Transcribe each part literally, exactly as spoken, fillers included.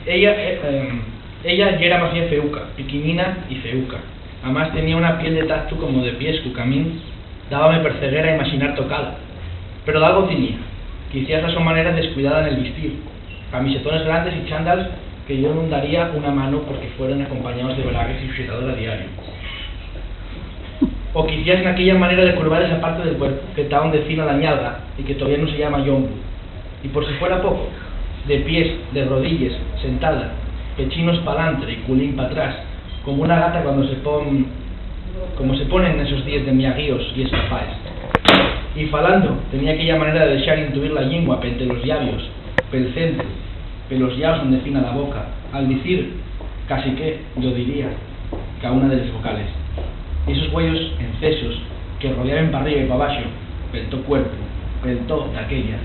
Ella, eh, em, ella yera más bien feuca, piquiñina y feuca. Amás tenía una piel de tactu como de piescu, que a min dábame perceguera imaxinar tocala. Pero d'algo tiñía, quiciás la so manera descuidada nel vistir, camisetones grandes y chándals que yo nun daría una mano porque fueran acompañaos de bragues y suxetador a diario. O quiciás naquella manera de curvar esa parte del cuerpu que ta onde cina la ñalga y que todavía nun se llama llombu. Y por si fuera poco, de pies, de rodilles, sentada, pechinos p'alantre y culín p'atrás, como una gata cuando se pon, como se ponen esos díes de miaguíos y escapaes. Y falando, tenía aquella manera de dexar intuir la llingua pente los llabios, pel centru, pelos llaos onde fina la boca, al dicir, casi que, yo diría, ca una de les vocales. Y esos güeyos encesos que rodeaben p'arriba y p'abaxo, pel to cuerpu, pel to d'aquella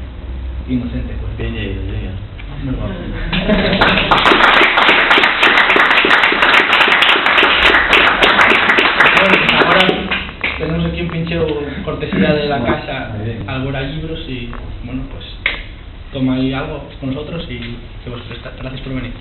inocente cuerpu. Bien, bien, bien. Muy guapo. Bueno, pues ahora tenemos aquí un pincheo cortesía de la casa Algora Libros y, bueno, pues, toma ahí algo con nosotros y que vos presta. Gracias por venir.